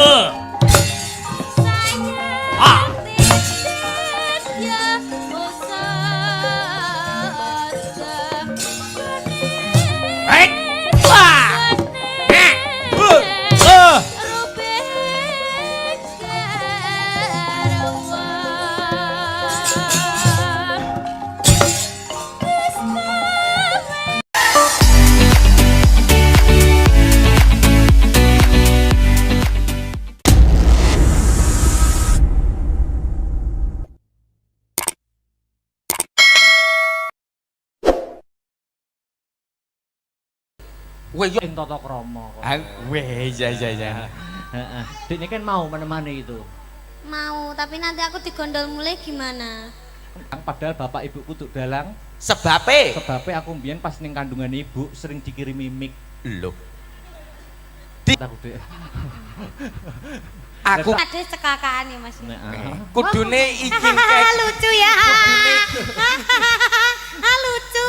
Ah. Hei. Wah. Eh. Eh. Weh yo. Ing tata krama kok. Ah, weh iya iya iya. Heeh. Dekne kan mau menemani itu. Mau, tapi nanti aku digondol mulai gimana? Padahal bapak ibuku tuh dalang. Sebabe? Sebabe aku mbiyen pas ning kandungan ibu sering dikirimi mic. Lho. Aku dek. Aku Ada cekakaan ya Mas. Heeh. kudune iki kek. Lucu ya. Lucu.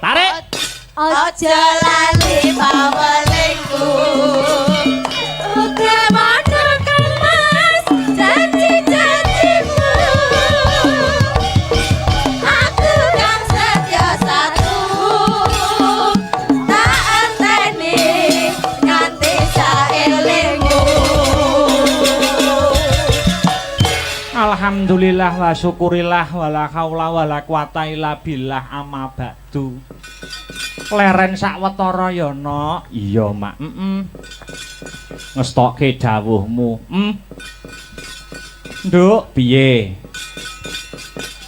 Tarik. Aja lali pawelingku. Uga padha Kang Mas janji-janjimu. Aku kang setya satu. Tak enteni nganti saelingmu. Alhamdulillah wa syukurillah wala haula wala quwata illa billah amma ba'du. Leren sawetara ya, Nok. Iya, Mak. Heeh. Ngestokke dawuhmu. Nduk, piye?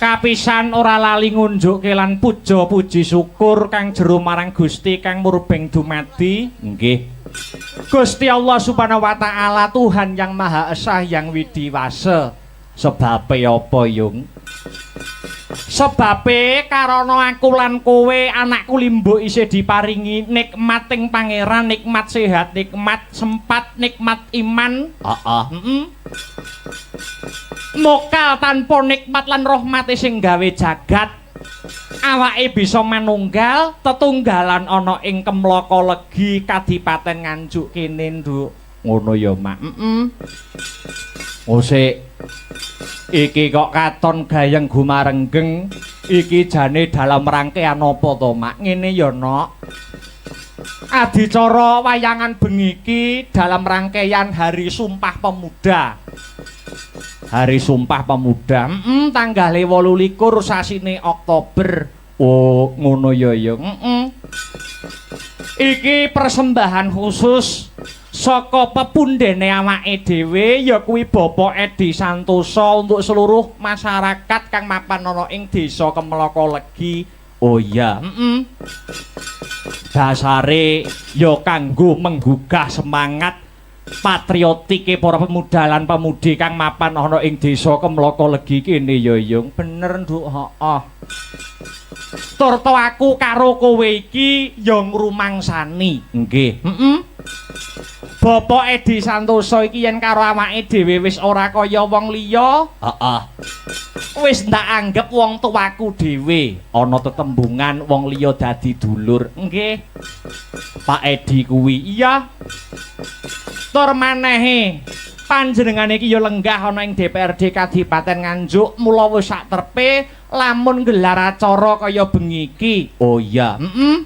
Kapisan ora lali ngunjukke lan puja puji syukur kang jero marang Gusti kang murbeng dumadi. Nggih. Gusti Allah Subhanahu wa taala Tuhan yang Maha Esa yang Widiwasa. Sebabe apa, Yung? Sebabe karana aku lan kowe anakku limbuk isih diparingi nikmating pangeran, nikmat sehat, nikmat sempat, nikmat iman. Heeh. Heeh. Mokal tanpa nikmat lan rahmate sing gawe jagat, awake bisa manunggal, tetunggalan ana ing Kemlaka Legi Kadipaten Nganjuk kene, Nduk. Ngono ya, Mak. Heeh. Osik iki kok katon gayeng gumarenggeng, iki jane dalam rangkaian apa to, Mak? Ngene ya, Nok. Adicara wayangan bengi iki dalam rangkaian Hari Sumpah Pemuda. Hari Sumpah Pemuda, tanggale 28 sasine Oktober. Oh, ngono ya ya. Iki persembahan khusus saka pepundhene awake dhewe, ya kuwi Bapak Edi Santoso, untuk seluruh masyarakat kang mapan ana ing Desa Kemloko Legi. Oh iya, Dasare ya kanggo menggugah semangat patriotike para pemuda lan pemudi kang mapan ana ing Desa Kemloko Legi kene ya, Yung. Bener, Nduk, heeh. Turta aku karo kowe iki ya ngrumangsani. Nggih, heeh. Bapak Edi Santoso iki yen karo awake dhewe wis ora kaya wong liya. Heeh. Wis ndak anggep wong tuaku dhewe. Ana tetembungan wong liya dadi dulur. Nggih. Pak Edi kuwi. Iya. Tur manehe panjenengane iki ya lenggah ana ing DPRD Kadipaten Nganjuk, mula wis sak trepe lamun nggelar acara kaya bengi iki. Oh iya, heeh.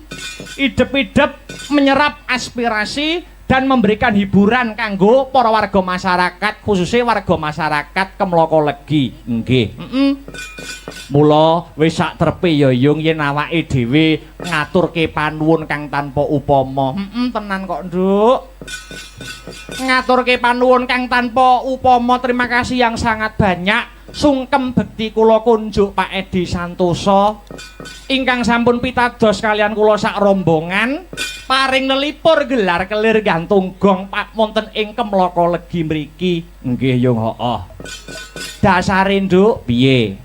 Idep-idep menyerap aspirasi dan memberikan hiburan kanggo para warga masyarakat, khususnya warga masyarakat Kemloko Legi. Nggih, heeh. Mula wis sak trepe ya, Yung, yen awake dhewe ngaturke panuwun kang tanpa upama. Heeh, tenan kok, Nduk. Ngaturke panuwun kang tanpa upama, terima kasih yang sangat banyak. Sungkem bekti kula kunjuk Pak Edi Santoso ingkang sampun pitados kalian kula sak rombongan paring nelipur gelar kelir gantung gong Pak wonten ing Kemloko Legi mriki. Nggih, Yung, heeh. Dasare, Nduk, piye?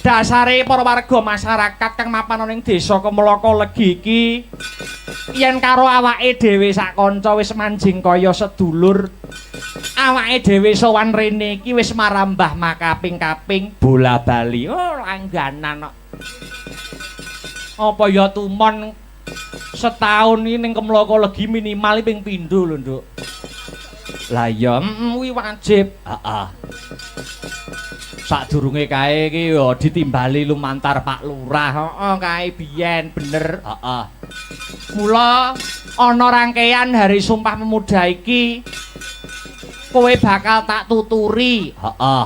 Dasare para warga masyarakat kang mapan ana ing Desa Kemloko Legi iki yen karo awake dhewe sak kanca wis manjing kaya sedulur. Awake dhewe sowan rene iki wis marambah makaping-kaping bola bali. Oh, langganan kok. Apa ya tumon setahun iki ning Kemloko Legi minimal ping pindho lho, Nduk. Lah iya, kuwi wajib. Heeh. Sadurunge kae iki ya ditimbali lumantar Pak Lurah. Heeh, kae biyen bener. Heeh. Mula ana rangkaian Hari Sumpah Pemuda iki kowe bakal tak tuturi. Heeh.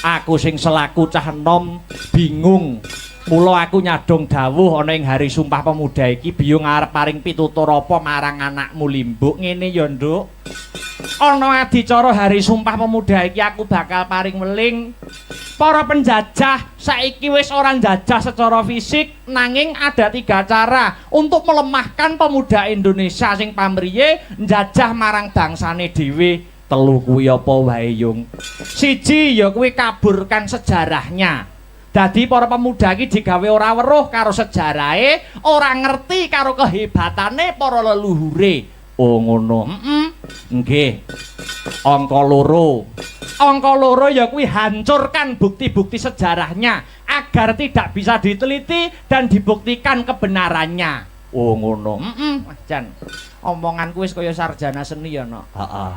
Aku sing selaku cah enom bingung. Mula aku nyadong dawuh ana ing Hari Sumpah Pemuda iki biyung arep paring pitutur apa marang anakmu Limbuk. Ngene ya, Nduk. Ana adicara Hari Sumpah Pemuda iki aku bakal paring weling para penjajah saiki wis ora njajah secara fisik, nanging ada tiga cara untuk melemahkan pemuda Indonesia sing pamriye njajah marang bangsane dhewe. Telu kuwi apa wae, Yung? Siji ya kuwi kaburkan sejarahnya. Dadi para pemuda iki digawe ora weruh karo sejarahe, ora ngerti karo kehebatane para leluhure. Oh ngono. Heeh. Nggih. Angka loro. Angka loro ya kuwi hancurkan bukti-bukti sejarahnya agar tidak bisa diteliti dan dibuktikan kebenarannya. Oh ngono. Heeh. Wah, jan. Omonganku wis kaya sarjana seni ya, Nok. Heeh.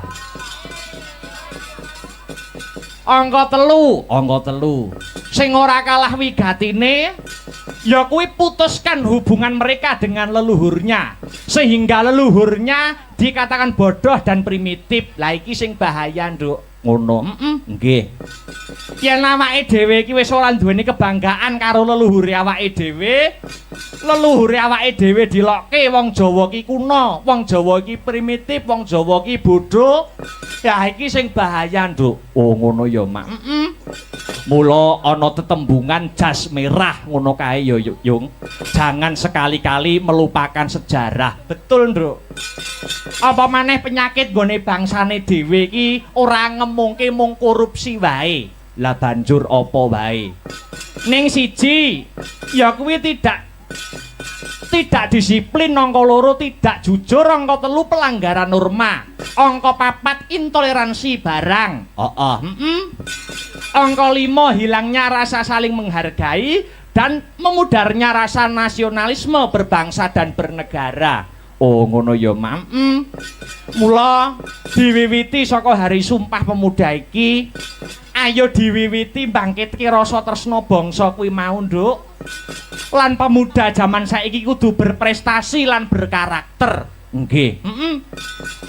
Angka telu, angka telu. Sing ora kalah wigatine ya kuwi putuskan hubungan mereka dengan leluhurnya, sehingga leluhurnya dikatakan bodoh dan primitif. Lah iki sing bahaya, Nduk. Ngono. Heeh. Nggih. Yen awake dhewe iki wis ora duweni kebanggaan karo leluhure awake dhewe, leluhure awake dhewe dilokke wong Jawa ki kuno, wong Jawa ki primitif, wong Jawa ki bodho. Ya iki sing bahaya, Nduk. Oh ngono ya, Mak. Heeh. Mula ana tetembungan jas merah ngono kae ya, Yung. Jangan sekali-kali melupakan sejarah. Betul, Nduk. Apa maneh penyakit nggone bangsane dhewe iki ora ngemungke mung korupsi wae. Lah banjur apa wae? Ning siji, ya kuwi tidak tidak disiplin, angka loro tidak jujur, angka telu pelanggaran norma, angka papat intoleransi barang. Heeh, heeh. Angka lima hilangnya rasa saling menghargai dan memudarnya rasa nasionalisme berbangsa dan bernegara. Oh ngono ya, Mam. Mula diwiwiti saka Hari Sumpah Pemuda iki, ayo diwiwiti bangkitke rasa tresna bangsa kuwi mau, Nduk. Lan pemuda jaman saiki kudu berprestasi lan berkarakter. Nggih.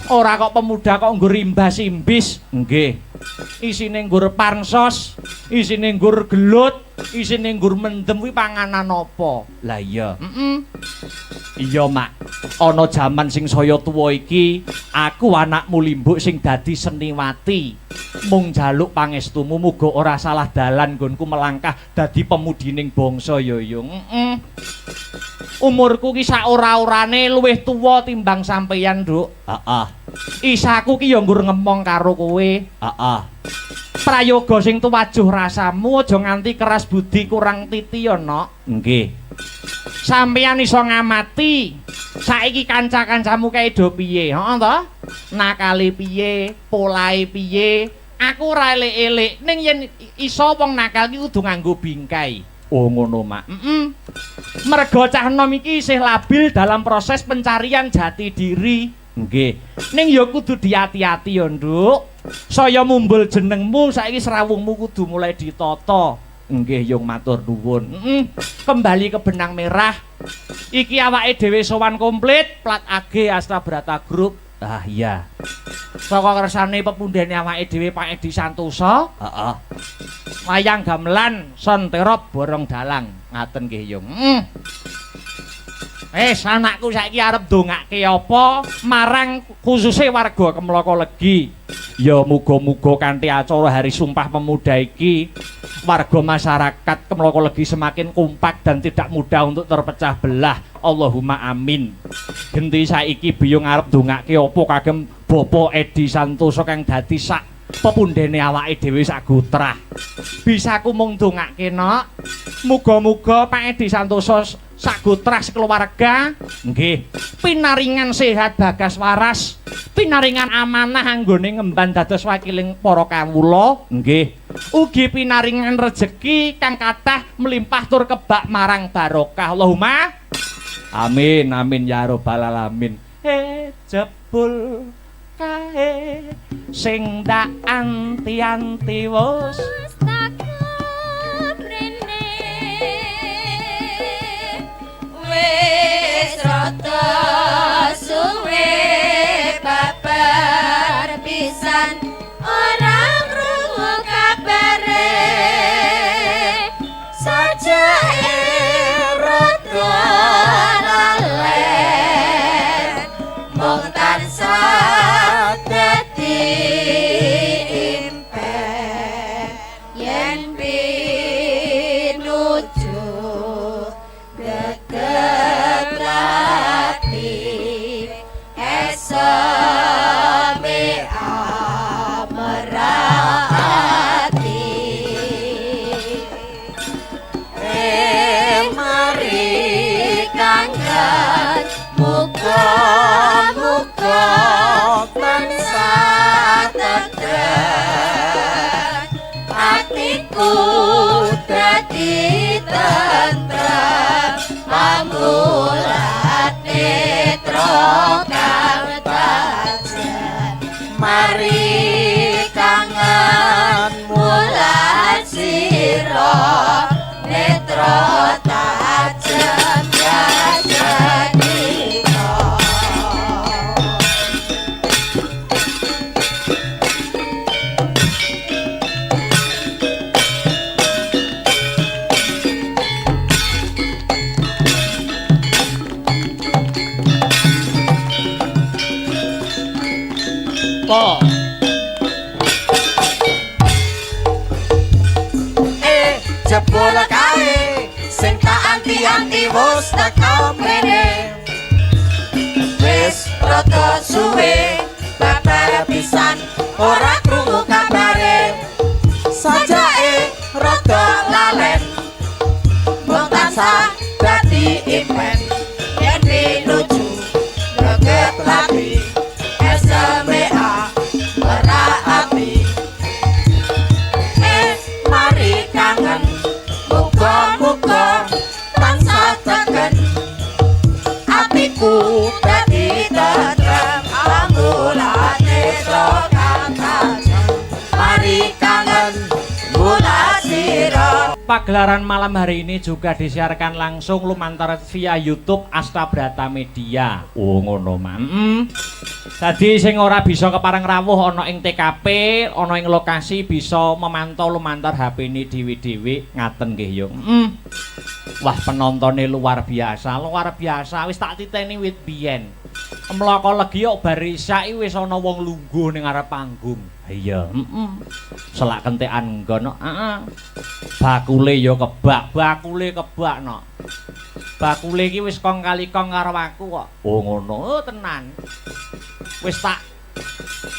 Ora kok pemuda kok nggur imbas-imbis. Nggih. Isine nggur pansos, isine nggur gelut, isine nggur mendem kuwi panganan apa? Lah iya. Iya, Mak. Ana jaman sing saya tuwa iki, aku anakmu Limbuk sing dadi seniwati. Mung njaluk pangestumu muga ora salah dalan nggonku melangkah dadi pemudining bangsa ya, Yung. Umurku ki sak ora-orane luwih tuwa timbang sampeyan, Nduk. Heeh. Isaku ki ya nggur ngemong karo kowe. Heeh. Prayoga sing tuwajuh rasamu aja nganti keras budi kurang titi ya, Nok. Nggih. Sampeyan iso ngamati saiki kanca-kancamu kae do piye, heeh to? Nakale piye, polahe piye? Aku ora elek-elek, ning yen iso wong nakal ki kudu nganggo bingkai. Oh ngono, Mak. Mergo cah enom iki isih labil dalam proses pencarian jati diri. Nggih. Ning ya kudu diati-ati ya, Nduk. Saya mumbul jenengmu saiki srawungmu kudu mulai ditata. Nggih, Yung, matur nuwun. Kembali ke benang merah. Iki awake dhewe sowan komplit plat AG Asta Brata Group. Ah iya. Saka kersane pepundhene awake dhewe Pak Edi Santoso. Heeh. Wayang gamelan son terop borong dalang. Ngaten nggih, Yung. Wis anakku saiki arep ndongake apa marang khususe warga Kemloko Legi. Ya muga-muga kanthi acara Hari Sumpah Pemuda iki warga masyarakat Kemloko Legi semakin kompak dan tidak mudah untuk terpecah belah. Allahumma amin. Genti saiki biyung arep ndongake apa kagem Bapak Edi Santoso kang dadi sak pepundhene awake dhewe sak gotrah. Bisa aku mung ndongake, Nok. Muga-muga Pak Edi Santoso sak gotrah sekeluarga nggih pinaringan sehat bagas waras, pinaringan amanah anggone ngemban dados wakiling para kawula nggih. Ugi pinaringan rejeki kang kathah melimpah tur kebak marang barokah. Allahumma amin amin ya rabbal alamin. Jebul kae sing tak anti-anti wis wis rada suwe babar pisan ora krungu kabare sajake rada lalen mung tansah dadi impen yen pinuju ati eseme amerati mari kangen muga-muga tansah tentrem atiku dadi tentrem pamulat netra kang tajem mari kangen mulat sira netra tajem yajanika. Po. Jebul kae sing tak anti-anti wis teko mrene. Wis rada suwe babar pisan ora krungu kabare. Sajake rada lalen mung tansah dadi impen yen pinuju greget lati SMA ora ati. Mari kangen muga-muga tansah tegen atiku dadi Pagelaran malam hari ini juga disiarkan langsung lumantar via YouTube Astabrata Media. Oh, ngono man. Dadi sing ora bisa kepareng rawuh ana ing TKP, ana ing lokasi bisa memantau lumantar HP-ne dhewe-dhewe, ngaten nggih yo. Wah, penontone luar biasa, luar biasa. Wis tak titeni wit biyen. Mloko Legi kok bar isya iki wis ana wong lungguh ning ngarep panggung. Iya, heeh. Selak kentekan nggon, heeh. Bakule ya kebak, bakule kebak no. Bakule iki wis kong kali kong karo aku kok. Oh ngono, oh tenan. Wis tak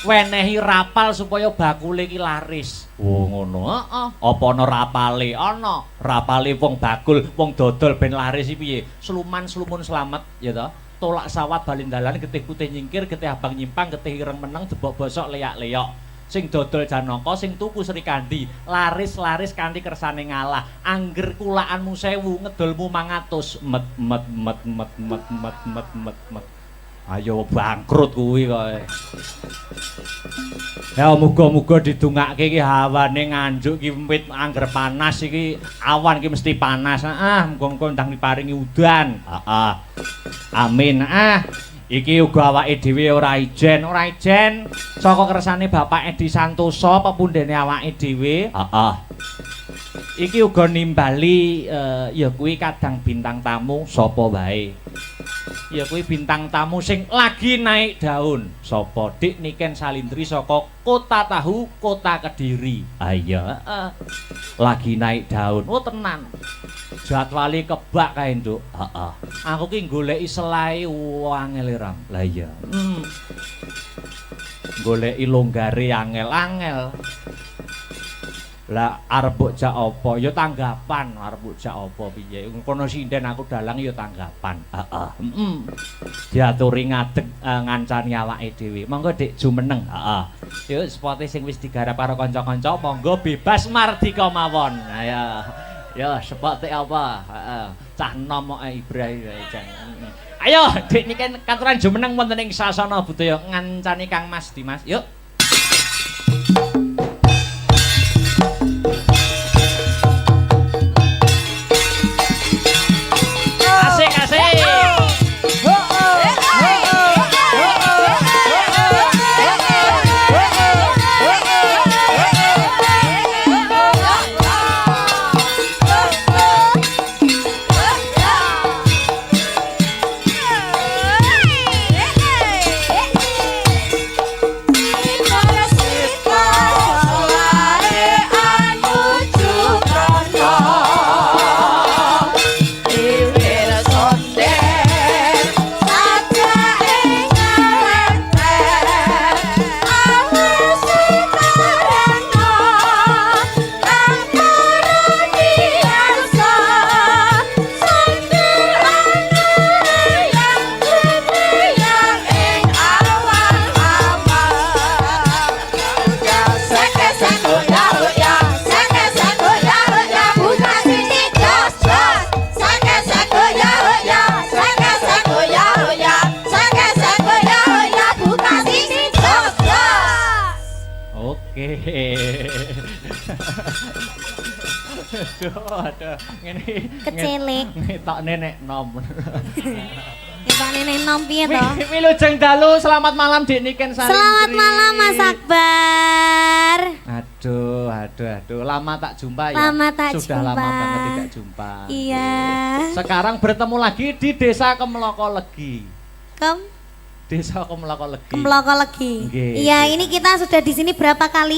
wenehi rapal supaya bakule iki laris. Oh ngono, heeh. Apa ana rapale? Ana. Rapale wong bakul, wong dodol ben laris iki piye? Sluman slumun slamet, ya toh. Tolak sawat balin dalan, getih putih nyingkir, getih abang nyimpang, getih ireng meneng, jebok bosok leyak-leyok. Sing dodol Janaka, sing tuku Srikandi, laris-laris kanthi kersane ngalah. Angger kulakanmu 1000, ngedolmu 500. Met met met met met met met met met. Ayo bangkrut kuwi kok. Ya muga-muga didongake iki hawane Nganjuk iki wit angger panas iki awan iki mesti panas. Ah, muga-muga ndang diparingi udan. Heeh. Amin. Ah, iki uga awake dhewe ora ijen saka kersane Bapak Edi Santoso pepundhene awake dhewe. Heeh. Iki uga nimbali ya kuwi kadang bintang tamu sapa wae. Ya kuwi bintang tamu sing lagi naik daun. Sapa? Dik Niken Salindri saka Kota Tahu, Kota Kediri. Ah iya, heeh. Lagi naik daun. Oh tenan. Jadwale kebak kae, Nduk. Heeh. Aku ki goleki selae angel Ram. Lah iya. Goleki longgare angel-angel. Lah arep mbok jak apa? Ya tanggapan, arep mbok jak apa piye? Kono sinden aku dalang ya tanggapan. Heeh. Heeh. Diaturi ngadeg ngancani awake dhewe. Monggo Dik jumeneng. Heeh. Yuk spote sing wis digarap karo kanca-kanca monggo bebas mardika mawon. Ayo. Ya spote apa? Heeh. Cah nom kok Ibrahim jan. Ayo Dik Niken katuran jumeneng wonten ing sasana budaya ngancani Kang Mas Dimas. Yuk. Asik asik. Oke. Aduh, aduh, ngene. Kecelik. Ngetokne nek nom. Ngetokne nek nom piye to? Wilujeng dalu, selamat malam Dik Niken Salindri. Selamat malam Mas Akbar. Aduh, aduh, aduh, lama tak jumpa ya. Lama tak Sudah jumpa. lama banget tidak jumpa. Iya. Sekarang bertemu lagi di Desa Kemloko Legi. Kem Desa Kemloko Legi. Kemloko Legi. Nggih. Iya, ini kita sudah di sini berapa kali?